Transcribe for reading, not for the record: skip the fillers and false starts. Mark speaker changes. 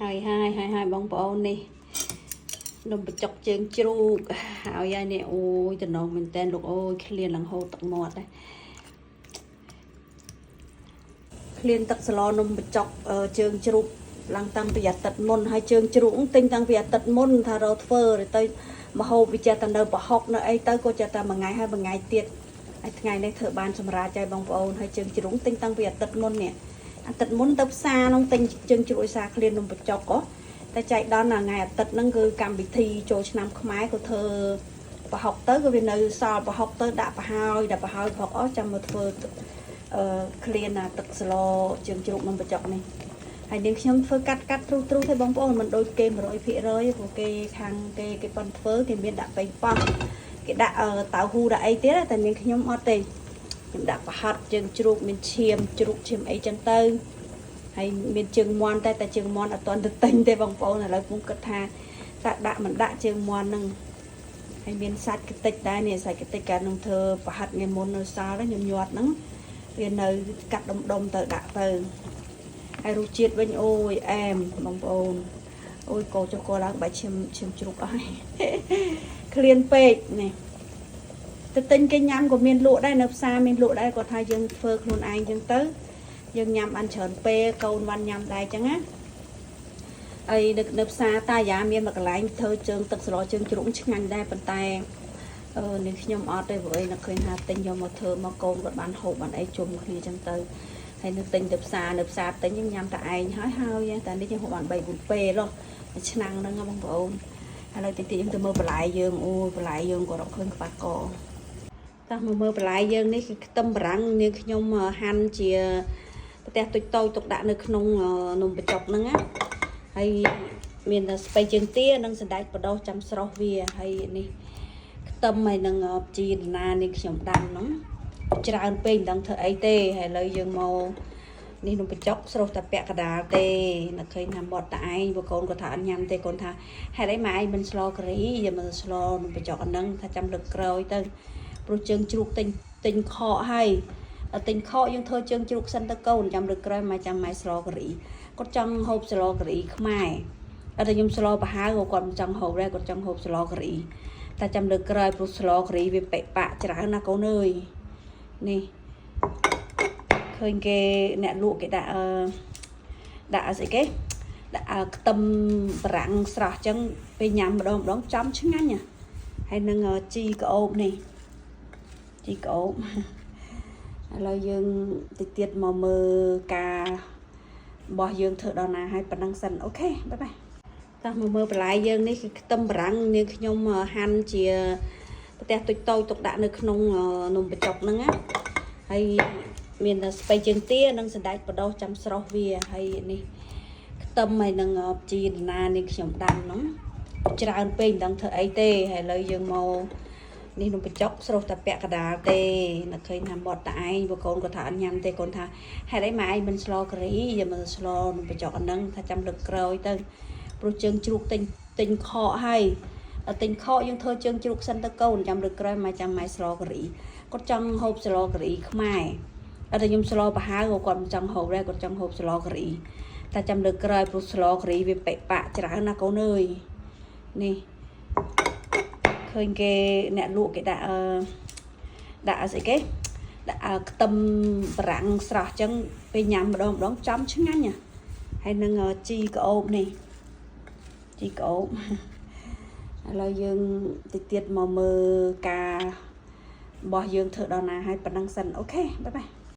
Speaker 1: ហើយហើយហើយហើយបងប្អូននេះនំបញ្ចុកជើងជ្រូកហើយហើយនេះអូយតំណងមែនតើលោកអូយឃ្លានឡើងហូរទឹកមាត់ដែរឃ្លានទឹកស្លនំបញ្ចុកអឺជើងជ្រូកឡើងតាំងពីអាទិត្យមុនហើយជើងជ្រូកទិញតាំងពីអាទិត្យមុនថារកធ្វើទៅមហូបវាចេះតែនៅប្រហុកនៅអីទៅក៏ចេះតែមួយថ្ងៃហើយមួយថ្ងៃទៀតហើយថ្ងៃនេះធ្វើបានសម្រាប់ចៃបងប្អូនហើយជើងជ្រូកទិញតាំងពីអាទិត្យមុននេះអាទិត្យមុនទៅផ្សារនោះទិញជើងជ្រូកឲ្យសាឃ្លាននំបញ្ចុកហ៎ តែចែកដល់ណាថ្ងៃអាទិត្យហ្នឹងគឺកម្មវិធីចូលឆ្នាំខ្មែរក៏ធ្វើប្រហុកទៅក៏វានៅសល់ប្រហុកទៅដាក់ប្រហើយដាក់ប្រហើយប្រហុកអស់ចាំមកធ្វើអឺឃ្លានអាទឹកស្លជើងជ្រូកនំបញ្ចុកនេះហើយនាងខ្ញុំធ្វើកាត់កាត់ទ្រុសទ្រុសទេបងប្អូនមិនដូចគេ100%ព្រោះគេខាងគេគេប៉ុនធ្វើគេមានដាក់ប៉េងប៉ោះគេដាក់តៅហ៊ូដាក់អីទៀតតែនាងខ្ញុំអត់ទេខ្ញុំដាក់ប្រហិតជើងជ្រូកមានឈាមជ្រូកឈាមអីចឹងទៅ ហើយមានជើងមាន់តែតែជើងមាន់អត់ទាន់ទៅទិញទេបងប្អូនឥឡូវខ្ញុំគិតថាតើដាក់មិនដាក់ជើងមាន់ហ្នឹងហើយមានសាច់ខ្ទេចដែរនេះសាច់ខ្ទេចកាលនឹងធ្វើប្រហិតថ្ងៃមុននៅសល់ខ្ញុំញាត់ហ្នឹងវានៅកាត់ដុំដុំទៅដាក់ទៅហើយរសជាតិវិញអូយអែមបងប្អូនអូយកោចុះកឡើងបាច់ឈាមឈាមជ្រូកអស់ហើយ ឃ្លានពេកនេះទៅទិញគេញ៉ាំក៏មានលក់ដែរនៅផ្សារមានលក់ដែរគាត់ថាយើងធ្វើខ្លួនឯងចឹងទៅ យើងញ៉ាំបានច្រើនពេលកូនវ៉ាន់ញ៉ាំដែរចឹងណាហើយនៅនៅផ្សារតាយ៉ាមានមួយកន្លែងធ្វើជើងទឹកស្លជើងជ្រូកឆ្ងាញ់ដែរប៉ុន្តែអឺនាងខ្ញុំអត់ទេព្រោះអីនឹកឃើញថាទិញយកមកធ្វើមកកូនគាត់បានហូបបានអីជុំគ្នាចឹងទៅហើយនៅទិញទៅផ្សារនៅផ្សារទិញយើងញ៉ាំតែឯងហើយហើយតែនេះយើងហូបបាន3 4ពេលហ៎ឆ្នាំងហ្នឹងបងប្អូនឥឡូវតិចតិចយើងទៅមើលបន្លែយើងអូយបន្លែយើងក៏រកឃើញខ្វះកតោះមកមើលបន្លែយើងនេះគឺខ្ទឹមបារាំងនាងខ្ញុំហាន់ជា ប្រទេសតូចតូចទុកដាក់នៅក្នុងនំបញ្ចុកហ្នឹងណាហើយមានតែស្ពៃជើងទានិងសណ្តែកបដោះចាំស្រស់វាហើយនេះខ្ទឹមហើយនឹងជីរណានេះខ្ញុំដាំហ្នឹងច្រើនពេកមិនដឹងធ្វើអីទេហើយឥឡូវយើងមកនេះនំបញ្ចុកស្រស់តែពាក់កដាលទេនឹកឃើញថាមាត់តែឯងបើកូនគាត់ថាអត់ញ៉ាំទេកូនថាហេតុអីម៉ែឯងមិនស្លការីយកមកស្លនំបញ្ចុកអាហ្នឹងថាចាំលើកក្រោយទៅព្រោះជើងជ្រូកទិញទិញខកហើយ ដល់ទិញខកយើងធ្វើជើងជ្រូកសិនទៅកូនចាំលើកក្រោយមកចាំម៉ែស្លការីគាត់ចង់ហូបស្លការីខ្មែរតែខ្ញុំស្លប្រហើក៏គាត់មិនចង់ហូបដែរគាត់ចង់ហូបស្លការីតែចាំលើកក្រោយព្រោះស្លការីវាពិបាកច្រើនណាស់កូនអើយនេះឃើញគេអ្នកលក់គេដាក់អឺដាក់ស្អីគេដាក់ខ្ទឹមបារាំងស្រស់អញ្ចឹងពេលញ៉ាំម្ដងម្ដងចំឆ្ងាញ់ហ่ะហើយនឹងជីក្អូបនេះជីក្អូប ឥឡូវយើងតិចទៀតមកមើលការរបស់យើងធ្វើដល់ណាហើយប៉ុណ្ណឹងសិន OK bye bye តោះមកមើលបន្លែយើងនេះគឺខ្ទឹមបារាំងនាងខ្ញុំហាន់ជាប្រទេសតូចតូចទុកដាក់នៅក្នុងនំបញ្ចុកហ្នឹងណាហើយមានតែស្ពៃជើងទានិងសណ្តែកបដោះចាំស្រស់វាហើយនេះខ្ទឹមហើយនឹងជីរណានាងខ្ញុំដាំហ្នឹងច្រើនពេកមិនដឹងធ្វើអីទេហើយឥឡូវយើងមក នេះនំបញ្ចុកស្រស់តែពាក់កដាលទេនឹកឃើញថាមាត់តែឯងបើកូនគាត់ថាអត់ញ៉ាំទេកូនថាហេតុអីម៉ែឯងមិនស្លការីយកមកស្លនំបញ្ចុកអាហ្នឹងថាចាំលើកក្រោយទៅព្រោះជើងជ្រូកទិញទិញខកហើយដល់ទិញខកយើងធ្វើជើងជ្រូកសិនទៅកូនចាំលើកក្រោយមកចាំម៉ែស្លការីគាត់ចង់ហូបស្លការីខ្មែរតែខ្ញុំស្លប្រហើក៏គាត់មិនចង់ហូបដែរគាត់ចង់ហូបស្លការីតែចាំលើកក្រោយព្រោះស្លការីវាពិបាកច្រើនណាស់កូនអើយនេះ ឃើញគេអ្នកលក់គេដាក់អឺដាក់ស្អីគេដាក់ខ្ទឹមបារាំងស្រស់អញ្ចឹងពេលញ៉ាំម្ដងម្ដងចំឆ្ងាញ់ហ่ะហើយនឹងជីក្អូបនេះជីក្អូប ឥឡូវយើងតិចទៀតមកមើលការរបស់យើងធ្វើដល់ណាហើយប៉ុណ្ណឹងសិន OK bye bye.